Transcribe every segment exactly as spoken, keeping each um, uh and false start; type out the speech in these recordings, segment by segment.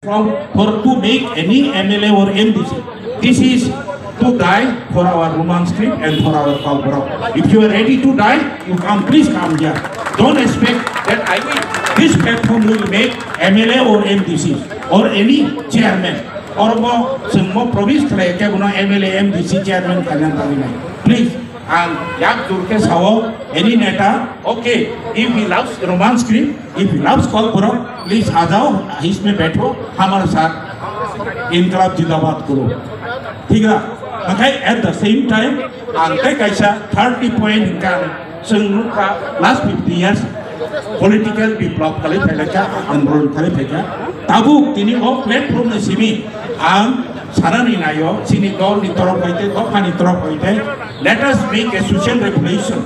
From, for to make any M L A or M D C. This is to die for our Roman script and for our Kokborok. If you are ready to die, you come, please come here. Don't expect that I will, this platform will make M L A or M D C or any chairman. Or mo, sengmo promise khlai ke bono M L A, M D C chairman kanya tali nai. Please, ang yak jur ke sao, any neta, okay, if he loves Roman script, if he loves Kokborok, please आ जाओ, इसमें बैठो, हमारे साथ इनकलाब जिंदाबाद करो। ठीक है? Okay, at the same time, ang tei kaisa thirty point hingka ang chwng nukha last fifty years political biplab khalai phailai kha, andolon khalai phaikha. Tabuk tini o platform ni simi ang sanani naio, chini dol ni torop hai tei dopha ni torop hai tei, let us make a social revolution.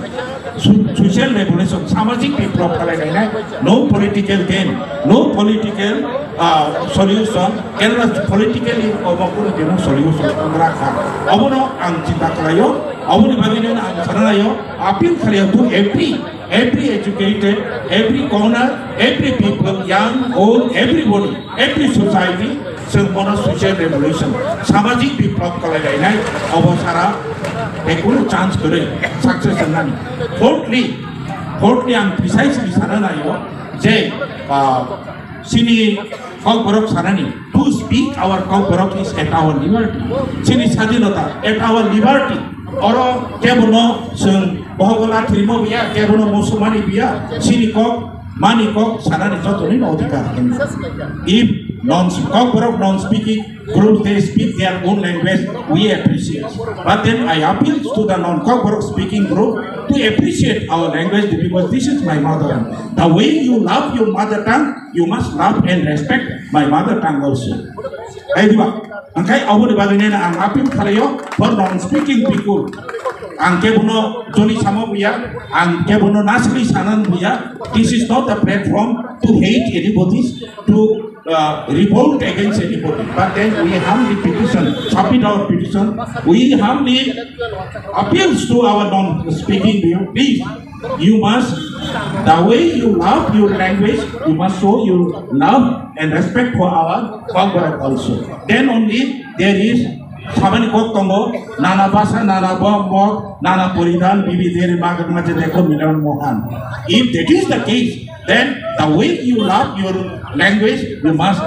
Su-, social revolution, samajik biplab khalai lainai, no political gain, no political, ah, solution, Kerala politically obo kunu dino solution wngra kha. Obono ang chinta khlaio, oboni bagwino ang sana laio, appeal khlaio to every, every educated, every corner, every people, young, old, everybody. Every society, chwng bono social revolution, samajik biplab khalai lainai, obo sara, ekunu chance kwrwi success wngnani. Fourthly, fourthly, ang precisely sana naio je, ah, chini Kokborok sanani, to speak our Kokborok is at our liberty. Chini sadhinota, at our liberty. Oro kebono chwng bohogo lathirimo biya, kebono musumani biya, chini kok, mani kok, sanani jotoni no odhikar. If non, Kokborok non speaking group, they speak their own language, we appreciate. But then I appeal to the non Kokborok speaking group to appreciate our language because this is my mother tongue. The way you love your mother tongue, you must love and respect my mother tongue also. Hai diba? Angkai aboni bagwi nena ang appeal khalaio for non speaking people. Ang kebono joni samo buya, ang kebono nasli sanan buya. This is not a platform to hate anybody, to, uh, revolt against anybody. But then we humbly petition, submit our petition. We humbly appeals to our non-speaking people. Please, you must, the way you love your language, you must show your love and respect for our Kokborok also. Then only there is samani kok tongo, nana basa, nana bom, bok, nana poridan, bibi deri magat maje dekho Milan Mohan. If that is the case, then the way you love your language, you must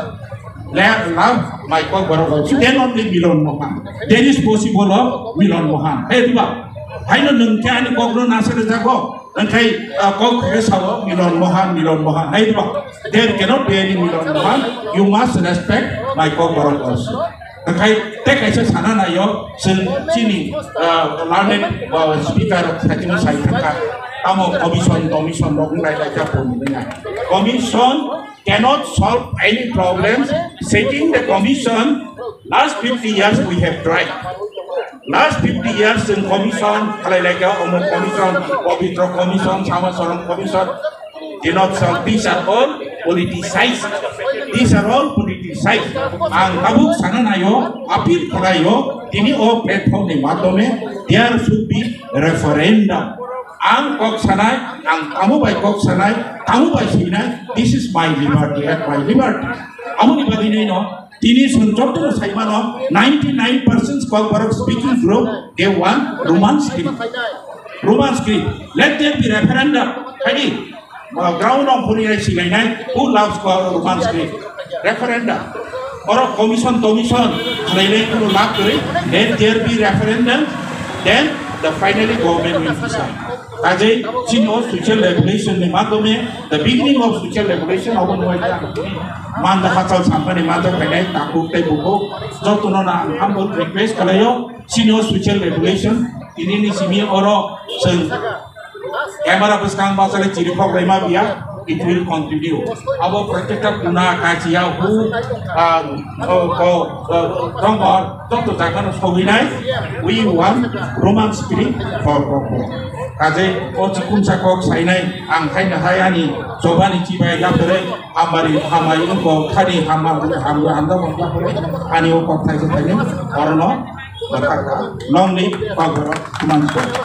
la-, love my Kokborok also. Then only Milan Mohan. There is possible of Milan Mohan. Hey, diba? Haino nung kya ani kokno nasare jago? Angkai, uh, kok re sao, Milan Mohan, Milan Mohan. Hai diba? There cannot be any Milan Mohan. You must respect my Kokborok also. Angkai, te kaisa sana naio, chwng chini, uh, learned, uh, speaker of Fatima Saitaka. Amo commission, commission, rok nai lai ka pon ni na. Commission cannot solve any problems. Setting the commission, last fifty years we have tried. Last fifty years in commission, khalai lai ka, Omuk commission, Pabitra commission, Sama Saran commission, did not solve. These are all politicized. These are all politicized. Ang tabuk sana naio, appeal khalaio, tini o platform ni madhyome, there should be referendum. Ang kok sanai, ang tamu bai kok sanai, tamu bai sinai, this is my liberty and my liberty. Aboni bagwi nai no, tini chwng joto no sai mano, ninety nine percent Kokborok speaking group, they want Roman script. Roman script. Let there be referendum. Hai di, uh, ground of Huni Rai Silainai, who loves Ko-, Roman script? Referendum. Oro commission, commission, khlainai kuno lab kwrwi. Let there be referendum. Then the finally government will decide. Kajei, chini o social revolution ni madhyome, the beginning of social revolution, obo nung waita. Manda hachal sampani manda khainai, takuk tei bukuk. Joto no na ang humble request khlaio, chini o social revolution, tini ni simi oro chwng camera bwskang bachale chirikhok laima biya, it will continue. Abo protekta kuna kachiya hu, ah, o, o, o, tongkor, joto jaga no sogwi nai, we want Roman script for Kokborok. Kajei o chikumsa kok sainai, ang khaina hai ani chobani chibai yapore, hamari, hamai wngkok, khani hama, ham, hamda wngkok yapore, ani o kok thaisa thaini, orono, bakhakha, long live Kokborok, Roman script.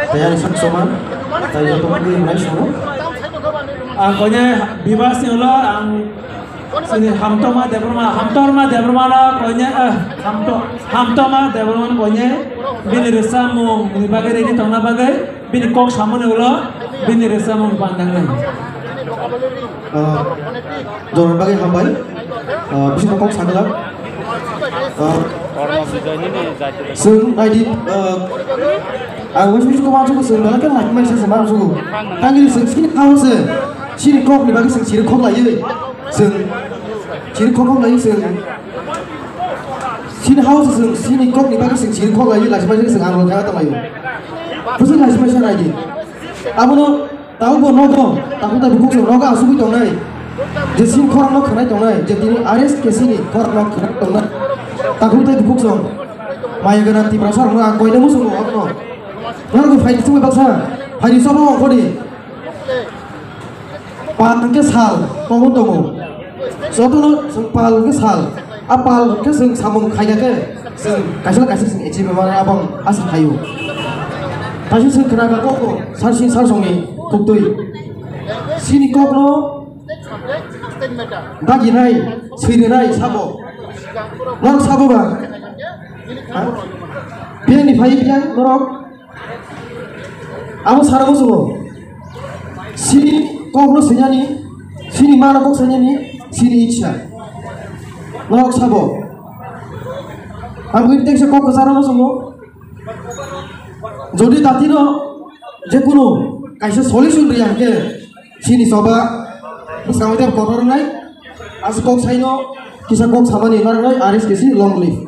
Tayari sak soman, tayari pemanggi yang lain semua. Ang koine Bibas ni ulo ang sini Hamtoma Debbarma, Hamtorma Debbarma no koine, eh, Hamto-, Hamtoma Debbarma no koine bini rwchapmung ni bagwi ready tongna bagwi bini kok samani ulo bini rwchapmung pandangnai. Ah, Jorani bagwi hambai. Ah, bisingtwi kok saglak. Ah, Chwng naidi, ah, ang wngwi chwng chwng uansukgo chwng belai kheno naikhe mani se se mano chwng. Tangwi chwng chini khao se, chini kokni bagwi chwng chiri khok laiwi. Chwng chiri khok khok laiwi chwng. Chini hao se chwng chini kokni bagwi chwng chiri khok laiwi lachi mani se chwng ang rwkha tong laio. Bwswk lachi mani se naidi. Abono Taubo nogo, takhuk tai bukhuk se nogo asugwi tongnai. Je sin khorang no khanai tongnai, je tini R S K C ni khorang no khanai tongnai. Takhuk tai bukhuk song. Maya gana Tiprasa rok no ang koina musungo okno. Norok phaidi sumai baksa, phaidi sobo ongkhoni. Pal hwnkhe sal, tongo tongo. Jotono chwng pal hwnkhe sal. A pal hwnkhe chwng samung khaina khe chwng kaisa kaisa chwng achieve mano abang asa khaio. Kaisa chwng khna ka kok sar sing sar songni kuktwi. Chini kokno daginai, swirinai sabo. Norok sabo ba? Ha? Biyangni phai biyang norok. Abo sara muchungo. Chini kokno swinani, chini mano kok swinani, chini ichha. Norok sabo. Ang bini teksa kok kwcharo muchungo. Jodi datino jekunu kaisa solution riya hwnkhe chini choba bwskango tei kotor wngnai. Aswk kok saino kisa kok samani narwknai R S K C long live.